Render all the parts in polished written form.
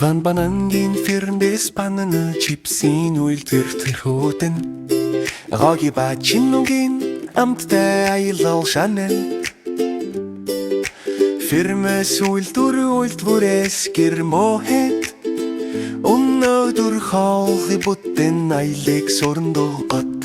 Ван банангийн фирмээс банана чипсийн үйлдвэр тэрхүүтэн Гоги ба чинүгийн амттай аялал шанал. Фирмээс үйлдвэр үйлдвэрээс гэрмөхэд өнөөдөр хоолой бүтэн аялыг сурандуугат.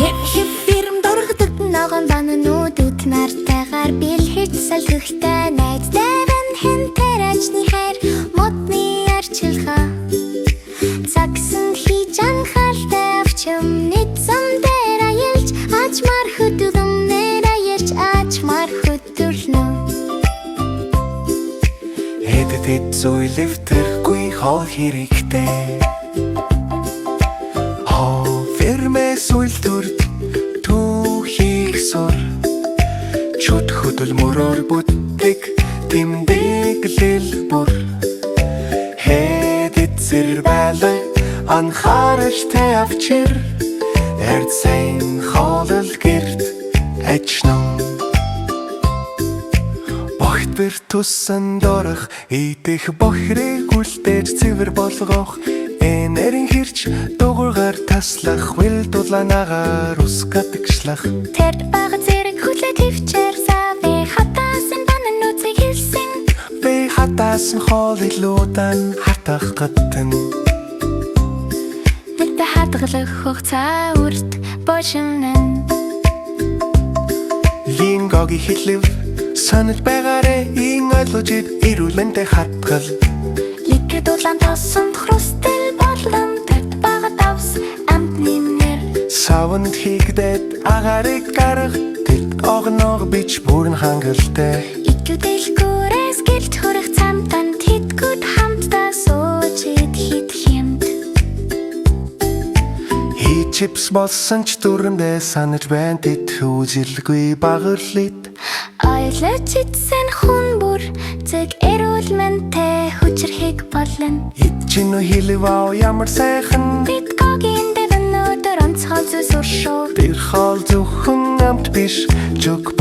Их фирм дургадаг ногоон банануудад нартайгаар бэлхэж салхихтай найзтай бэн хэнтэр ажны хайр модны арчилгаа цагсан хийж анхааралтай авчим нийт зам дээр аялж ачмар хөдөлмөр аялж ачмар хөдөлнө. Хэд хэд зүйлэвтергүй хоол хэрэгтэй. Хоо фирмээс үйлдвэрт түүхийг сур. Чүд хөдөлмөрөөр бүтдэг тэмдэглэл бүр. Хэд эцэр байлаа анхааралтай авчир. Эрд сайн хоолол гэрт ажнам. Бохир тусан дорох идэх бохирыг үлдээж цэвэр болгох энерийн хэрч дугуйгаар таслах хөл дулаанагаар ус гадагшлах. Тэр баг зэрэг хүлээ төвчээр савэ хатаасан банануудыг хэлсэн. Би хатаасан хоол илүүдан хатах гаттан. Мэдээ хадгалах хугацаа үрт бошимнэн. Лингоги хэлэв санаж байгаарэ ин ойлгож эрүүл мэндэ хатгал. Ликвид улаан тосон хрусталь болон тэт бага давс амтны нэр. Савнд хийгдээд агаарыг гарах тэт огног бич бүрэн хангалтай. Икүүдэлгүүрээс гэлт хүрэх цамтан тэтгэд хамтдаа сууж идэхэд хямд. Хий чипс болсон ч дүрэндээ санаж байна тэт үзэлгүй багарлит. Ойлож идсэн хүн бүр зэг эрүүл мэндтэй хүчирхэг болно. Ид чинь хэлэв аа ямар сайхан. Бид гогийн дэвэн өнөөдөр онцгой зүйлс уршуу. Тэр хоол зөвхөн амт биш. Чөг